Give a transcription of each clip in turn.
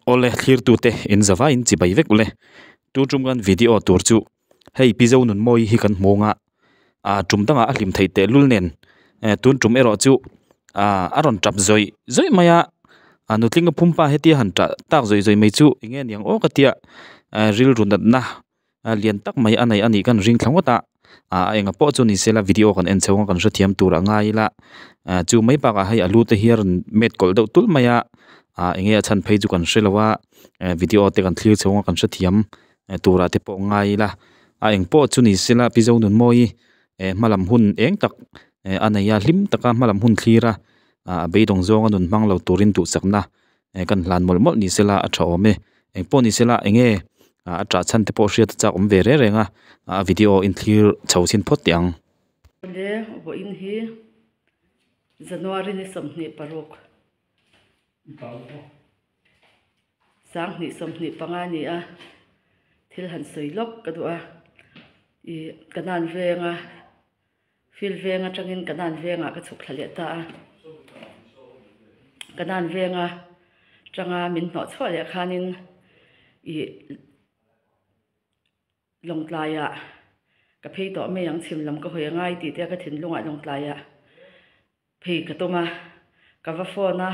Awle thlirtute in zavai in chibai vek ule. Tu tum kan video tur chu hei pi zo nun mawi hi kan hmu ang a, ah tum dangah a hlim theih tehlul nen tun tum erawh chu ah a rawn tap zawih zawih mai a, ah nutling a phumpa hetia han tah tak zawih zawih mai chu eng nge niang aw ka tia rilru natna lian tak mai a nei a nih kan ring thla ngawt a, ah enga pawh chu ni sela video kan en chho ang a kan hrethiam tur a ngai ila ah chu mai bakah hei a lu te hi a rawn met kawlh deuh tulh mai a ah eng nge a chhan phei chu kan hrelo a video te kan thlir chho ang a kan hrethiam turah te pawh ngai ila a eng pawh chu ni sela pi zo nun mawi hma lam hun eng tak a nei a hlim taka hma lam hun thlir a ah beidawng zawnga nun hmang lo turin duhsakna kan hlan mawlh mawlh ni sela a tha awm e eng pawh ni sela eng nge a tah chhan te pawh hriat a chak awm ve reng reng a a video in thlir chho chhin phawt teh ang. Le vawiin hi January ni 26 2025 a ni a, thil han sawi lawk ka duh a, ih ka nan venga Field veng atangin Kanan vengah ka chhuk thla leh ta a, Kanan venga tanga min hnawh chhuah leh khanin ih Lawngtlaiah ka phei tawh mai ang chhim lam ka hawi angai tih te a ka thinlungah Lawngtlaiah phei ka tum a, ka va phone a.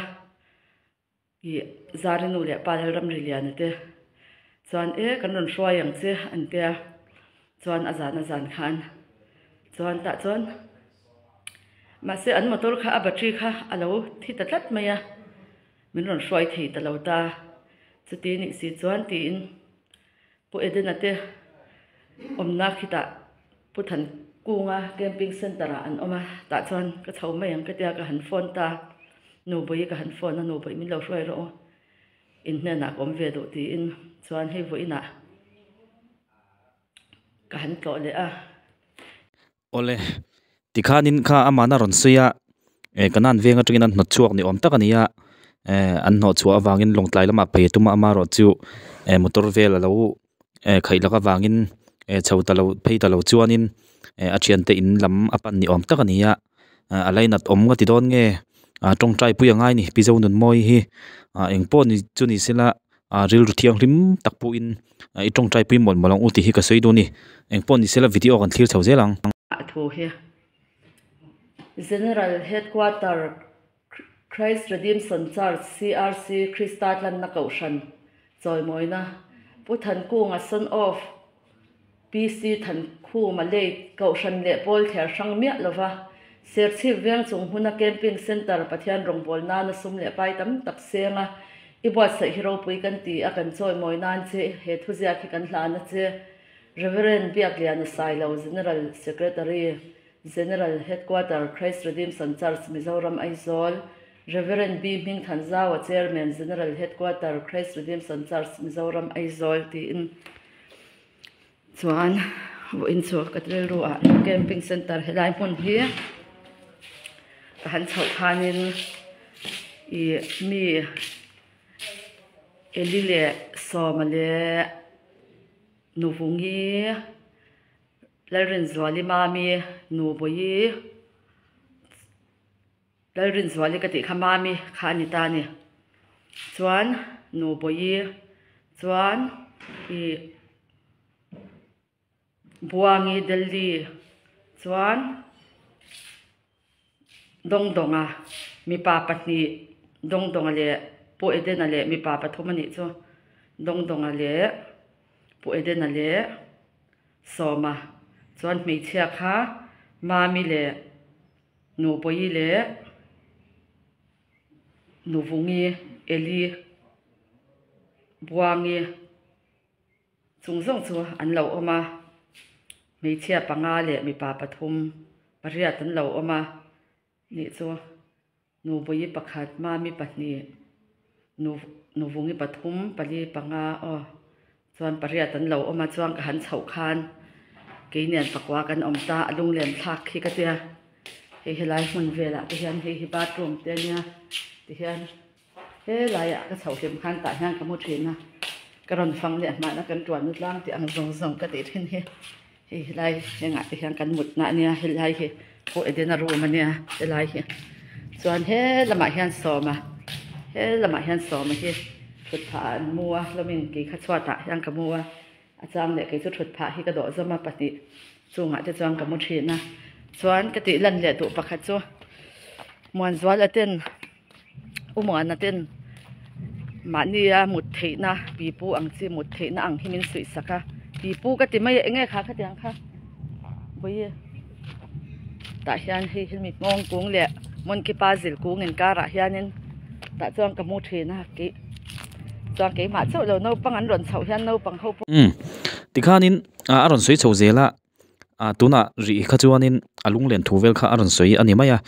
Ih, Zari nu leh pa Lalramri Liana te chuan e kan rawn hruai ang che an tia chuan a zan a zan khan chuan tah chuan mahse an motor kha a battery kha a lo thi ta tlat mai a, min rawn hruai thei ta lo ta chuti nih si chuan tiin Pu Edena te awmna khitah Pu Thankunga camping centre ah an awm a, tah chuan ka chho mai ang ka tia ka han phone ta, Nubawi ka han phone a, Nubawi min lo hruai rawh u, in hnenah ka awm ve duh tiin chuan hei vawiinah ka han tlawh leh a. Awle, tikhanin kha amahna rawn sawi a, eh Kanan veng atangin an hnawt chhuak ni awm tak a ni a, eh an hnawh chhuah avangin Lawngtlai lamah phei a tum a, amaherawh chu eh motor vel a lo eh khaih lak avangin eh chho ta lo phei ta lo chuanin eh a thiante in lam a pan ni awm tak a ni a, a lainat awm ka ti dawn nge ah tawngtai pui a ngai a ni pi zo nun mawi hi ah engpawh ni chu ni sela ah rilru thianghlim tak pawhin i tawngtai pui mawlh mawlh ang u tih hi ka sawi duh a ni engpawh ni sela video kan thlir chho zel ang. A thu hi General Headquarter Christ Redemption Church, CRC, Krista tlanna kohhran chawimawina Pu Thankunga son of PC Thankhuma late kohhran leh pawl thler hrang miah lova Serchhip veng chung hmuna Camping Centre Pathian rawngbâwl nana sum leh pai tam tak seng a, i buatsaih hi ropui kan ti a, kan chawimawi nan che he thuziak hi kan hlan a che. Rev. Biakliana Sailo, General Secretary, General Headquarter, Christ Redemption Church, Mizoram, Aizawl, Rev. B. Hmingthanzaua, Chairman, General Headquarter, Christ Redemption Church, Mizoram, Aizawl tiin chuan vawiin chu ka rilru ah camping center helai hmun hi ka han chhoh khanin ih mi Eli leh Sawma leh Nuvungi Lalrinzuali Mami Nubawi Lalrinzuali ka tih kha Mami kha a ni ta a ni. Chuan Nubawi chuan ih Buangi Delhi chuan Dawngdawnga mipa pahnih Dawngdawnga leh Pu Edena leh mipa pathum a nih chu Dawngdawnga leh Pu Edena leh Sawma chuan hmeichhia kha Mami leh Nubawi leh Nuvungi, Eli, Buangi chung zawng chu an lo awm a, hmeichhia panga leh mipa pathum pariat an lo awm a nih chu Nubawi pakhat, Mami pahnih, Nu Nuvungi pathum, pali panga aw chuan pariat an lo awm a chuan ka han chhoh khan keinian pakua kan awm ta a lunglen thlak khi ka tia hei helai hmun velah te hian hei hi bathroom te ania tihian helaiah ka chhoh hlim khan tah hian ka hmu thin a ka rawn fang leh hmana kan tuanna tlang tih ang zawng zawng ka tih thin hi hei helai hengah te hian kan mutna ania helai hi pawh Edena room ania helai hi chuan he lamah hian sawma he lamah hian sawma hi. Thut phah ah an mu a hlawmin kei kha chhuat ah hian ka mu a a chang leh kei chu thut phah hi ka dawh zawm a pahnih chungah te chuan ka mu thin a chuan ka tih lan leh duh pakhat chu Muanzuala ten U Muana ten mahnia mut theihna pipu ang chi mut theihna ang hi min suih sak a pipu ka ti mai a eng nge kha khatiang kha vawi tah hian hei hi mi nghawng kung leh monkey puzzle kung inkarah hianin tah chuan ka hmu thin a kei chuan keimah chauh lo naupang an rawn chhoh hian naupang ho pawh. Umm tikhanin a rawn sawi chho zel a ah tunah rih kha chuanin a lunglen thu vel kha a rawn sawi a ni mai a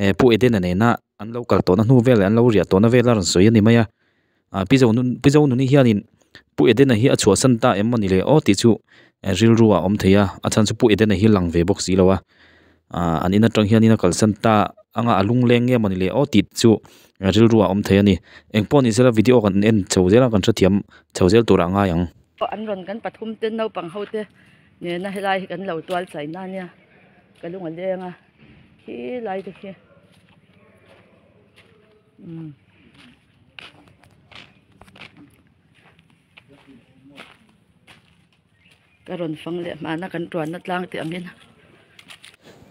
eh Pu Edena nena an lo kal tawhna hnu vel leh an lo riah tawhna vel a rawn sawi a ni mai a ah Pi Zonun Pi Zonuni hianin Pu Edena hi a chhuahsan ta em maw ni le aw tih chu rilru ah a awm thei a a chhan chu Pu Edena hi lang ve bawk si lo a ah an in atang hianin a kalsan ta anga a lungleng nge maw ni le aw tih chu rilru ah a awm thei a ni engpawh ni sela video kan en chho zel a kan hrethiam chho zel turah a ngai ang. An rawn kan pathum te naupang ho te nena helai hi kan lo tual chai na nia ka lung a leng a khi lai te khi umm. Ka rawn fang leh hmana kan tuanna tlang tih angin.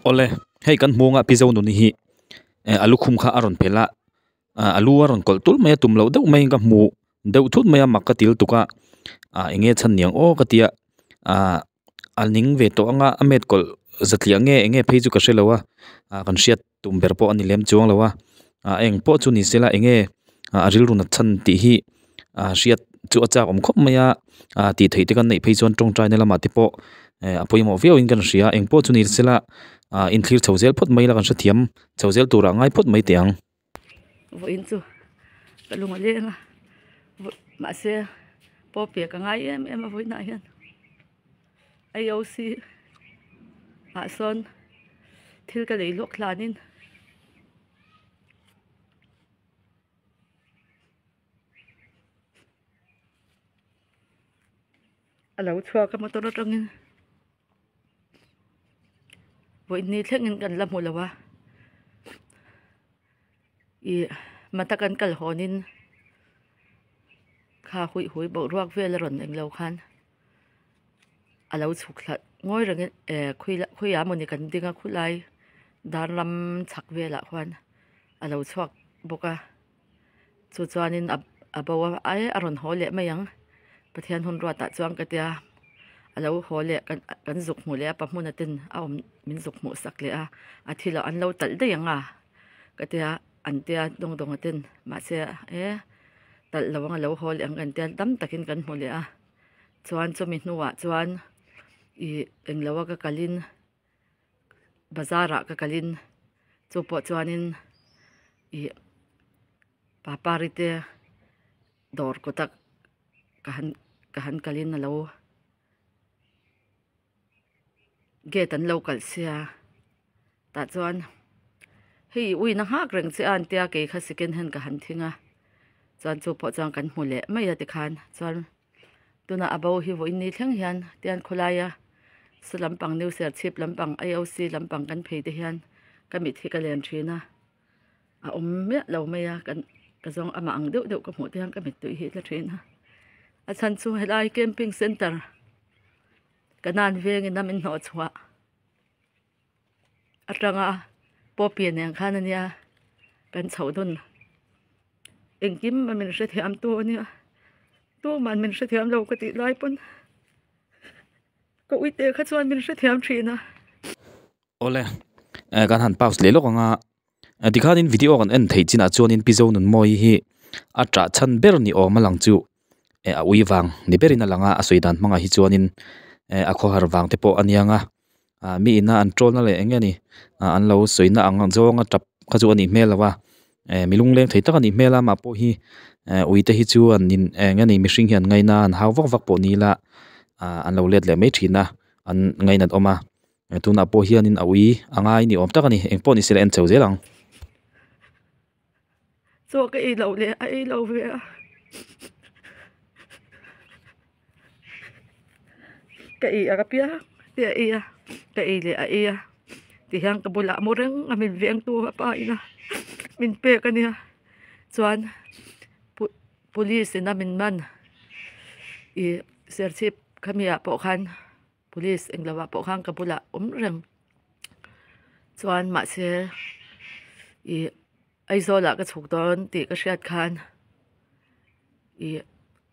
Awle hei kan hmuangah Pi Zonuni hi a lukhum kha a rawn phelh a a lu a rawn kawlh tulh mai a tum loh deuh maiin ka hmu deuh thut mai a mak ka til tuk a ah eng nge chhan niang aw ka tia ah a ning ve tawh ang a a met kawlh zatliah nge eng nge phei chu ka hre lo a ah kan hriat tum ber pawh a ni lem chuang lo a ah eng pawh chu ni sela eng nge a rilru nat chhan tih hi ah hriat chu a chak awm khawp mai a ah tih theih te kan neih phei chuan tawngtai na lamah te pawh eh a pawimawh viau in kan hria eng pawh chu ni sela ah inthlir chho zel phawt mai ila kan hrethiam chho zel turah ngai phawt mai teh ang. Vawiin chu ka lung a leng a mahse pawh piah ka ngai em em a vawiinah hian I_O_C ah sawn thil ka lei lawk hlanin. A lo chhuak a motor atangin vawiin ni thlengin kan la hmu lo a ih mata kan kal hawnin kha huih hui boruak vel a rawn eng lo khan a lo chhuk thla ngawi rengin eh khawiah mawni kan ding a khulai dar lam chhak velah khuan a lo chhuak bawk a. Chu chuanin a a bo a ai a rawn haw leh mai ang Pathian hun ruatah chuan ka tia a lo haw leh kan kan zuk hmuh leh a pa hmun aten a awm min zuk hmuh sak leh a a thil ah an lo talh daih ang a ka tia an tia dawng dawng aten mahse e talh lo ang a lo haw leh ang kan tia dam takin kan hmu leh a chuan chumi hnuah chuan ih englo a ka kalin. Bazar ah ka kalin chu pawh chuanin ih papari te dawr kawt a ka han ka han kalin alo gate an lo kalh sia tah chuan hei uina nghak reng che a an tia kei kha second hand ka han thing a chuan chu pawh chuan kan hmu leh mai a tikhan chuan. Tunah a bo hi vawiin ni thleng hian tian khawlaia sa lampang new serchhip lampang I_O_C lampang kan phei te hian ka mit hi ka len thin a a awm miah lo mai a kan ka zawng amah ang deuh deuh ka hmuh te hian ka mittui hi tla thin a a chhan chu helai camping center ka nan vengin a min hnawh chhuah atanga pawh pian nen khan ania kan chhoh dawn engkim a min hrethiam tu ania tuman min hrethiam lo ka tih lai pawn ka uite kha chuan min hrethiam thin a. Awle eh kan han pause leh lawk ang a tikhanin video kan en theih chinah chuanin Pi Zonunmawii hi a ṭah chhan ber ni awm a lang chu eh a ui vang ni berin a lang a a sawi dan hmangah hi chuanin eh a khawhar vang te pawh a niang a. Ah mi ina an troll na leh eng nge ni ah an lo sawi na ang zawng a tap kha chu a nih hmel lo a eh mi lungleng thei tak a nih hmel a mah pawh hi eh ui te hi chu an in eng nge ni mihring hi an ngaina an hau vak vak pawh ni ila ah an lo let leh mai thin a an ngainat awm a tunah pawh hianin a ui a ngai ni awm tak a ni eng pawh ni se la en chho zel ang. Chaw ka ei loh leh a ei lo ve a ka ei a ka piang te a ei a ka ei leh a ei a tihian ka bulah mu reng a min veng tu a pa ina min pek a nia chuan. Police in a min man ih serchhip khami ah pawh khan police englo ah pawh khan ka bulah awm reng chuan mahse ih Aizawl ah ka chhuk dawn tih ka hriat khan ih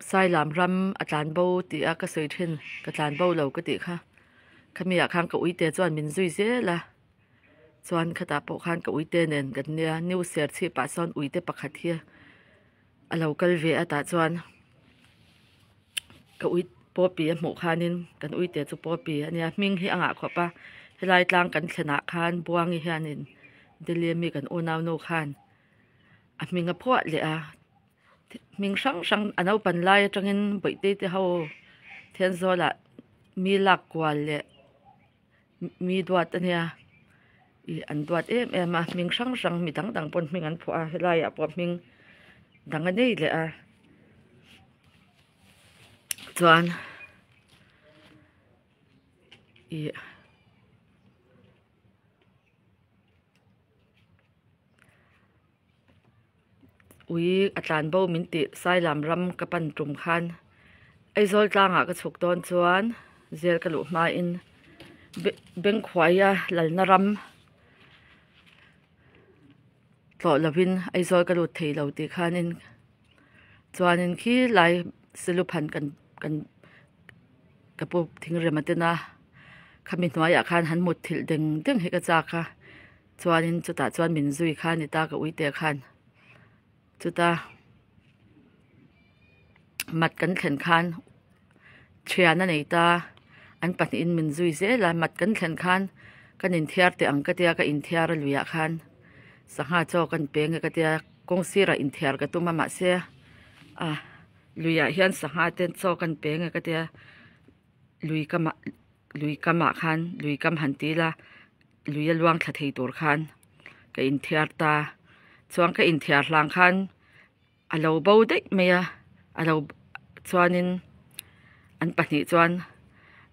Sailam ram a tlan bo tih a ka sawi thin ka tlan bo lo ka tih kha khami ah khan ka uite chuan min zui zel a. Chuan khatah pawh khan ka uite nen kan nia new serchhip ah sawn uite pakhat hi a lo kal ve a tah chuan ka ui pawpi a hmuh khanin kan uite chu pawpi a nia hming hi a ngah khawp a helai tlang kan thlen ah khan Buangi hianin Delhi ami kan unau nu khan a hming a phuah leh a hming hrang hrang a naupan lai atangin bawihte te ho Thenzawl ah mi lak kual leh. Mi duat a nia ih an duat em em a hming hrang hrang mi dang dang pawn hming an phuah a helai ah pawh hming dang a nei leh a chuan ih ui a tlan bo min tih Sailam ram ka pan tum khan Aizawl tlangah ka chhuk dawn chuan zel ka luh hmain Bengkhuaia lalna ram tlawh lovin Aizawl ka lut thei lo tih khanin chuanin khilai Seluphan kan kan ka pu thingrem a ten a khami hnuaiah khan han mut thilh deng deng hi ka chak a. Chuanin chutah chuan min zui kha a ni ta ka uite khan chuta mat kan thlen khan thian a nei ta an pahnihin min zui zel a mat kan thlen khan kan inthiar teh ang ka tia ka inthiar a luiah khan sangha chaw kan peng e ka tia kawng sirah inthiar ka tum a mahse a luiah hian sangha te chaw kan peng e ka tia lui kamah lui kamah khan lui kam han ti ila. Lui a luang thla thei tur khan ka inthiar ta chuan ka inthiar hlang khan a lo bo daih mai a a lo chuanin an pahnih chuan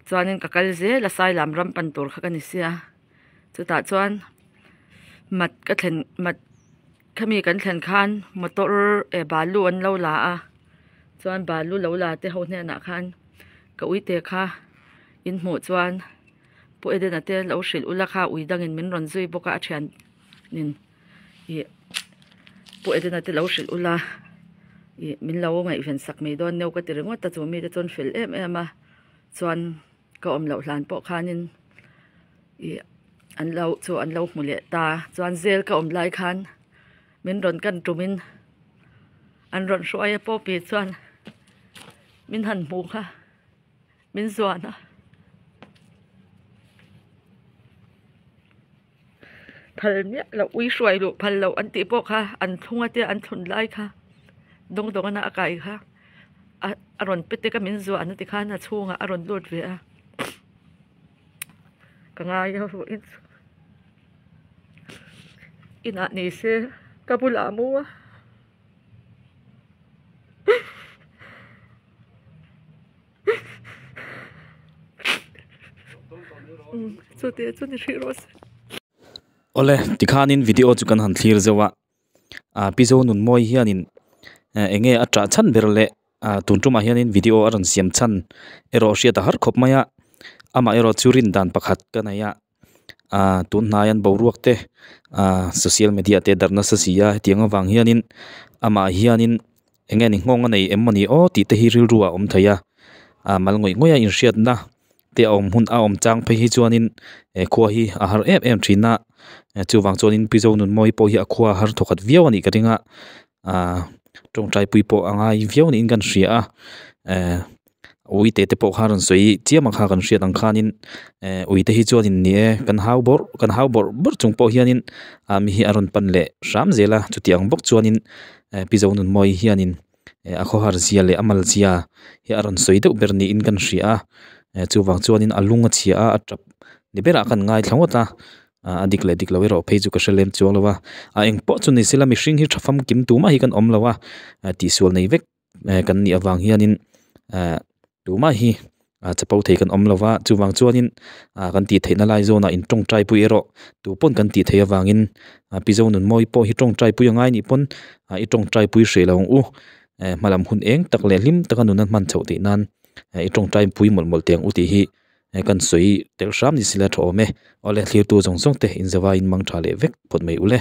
chuanin ka kal zel a sailam ram pan tur kha ka ni sia chutah chuan mat ka thlen mat khami kan thlen khan motor eh balu an lo la a chuan balu lo la te ho hnenah khan ka uite kha in hmuh chuan. Pu Edena te lo hrilh ula kha ui dangin min rawn zui bawk a a thianin ih Pu Edena te lo hrilh ula ih min lo ngaihven sak mai dawn neu ka ti ringawt a chu mite chuan fel em em a chuan ka awm loh hlan pawh khanin ih an lo chu an lo hmu leh ta chuan zel ka awm lai khan min rawn kan tumin an rawn hruai a pawh pi chuan min han hmu kha. Min zuan a. Phal miah loh ui hruai luh phal loh an tih pawh kha an thlung a tia an thlun lai kha dawng dawng ana a kai kha a a rawn pe tek a min zuan a tikhan a chhungah a rawn lut ve a ka ngai a ruih inah ni se ka bulah a mu a. Awle tikhanin video chu kan han thlir zeuh a ah pi Zonunmawi hianin eh eng nge a ṭah chhan ber leh ah tun ṭumah hianin video a rawn siam chhan erawh hriat a har khawp mai a amah erawh chu rin dan pakhat ka nei a ah tun hnai an boruak te ah social media te darh nasa si a hetiang avang hianin amah hianin eng nge ni nghawng a nei em mawni aw tih te hi rilru a awm thei a ah mal ngawih ngawih a inhriatna te a awm hun a awm chang phei hi chuanin he khua hi a har em em thin a chuvang chuanin pi Zonunmawii pawh hi a khua a har thawkhat viau a nih ka ring a ah tawngtai pui pawh a ngai viau niin kan hria a eh uite te pawh kha a rawn sawi chiam ang kha kan hriat ang khanin eh uite hi chuanin ni e kan hau bawrh kan hau bawrh bawrh chung pawh hianin ah mi hi a rawn pan leh hram zel a chutiang bawk chuanin eh pi Zonunmawii hianin eh a khawhar zia leh a mal zia hi a rawn sawi deuh ber niin kan hria a eh chuvang chuanin a lung a chhia a a tap ni berah khan ngaithla ngawt a ah a dik leh dik lo erawh phei chu ka hre lem chuang lo a a eng pawh chu ni sela mihring hi tha famkim tumah hi kan awm lo a eh tihsual nei vek eh kan nih avang hianin eh tumah hi ah chapo thei kan awm lo va chuvang chuanin ah kan tih theihna lai zawnah in tawngtai pui erawh tu pawn kan tih theih avangin ah pi Zonunmawii pawh hi tawngtai pui a ngai nih pawn ah i tawngtai pui hreh lo ang u. Hmalam hun eng tak leh hlim taka nun an hman chhoh theih nan i tawngtai pui mawlh mawlh teh ang u tih hi kan sawi tel hram ni sila tha awm e. Awle thlirtu zawng zawng te inzawaiin mang tha leh vek phawt mai ule.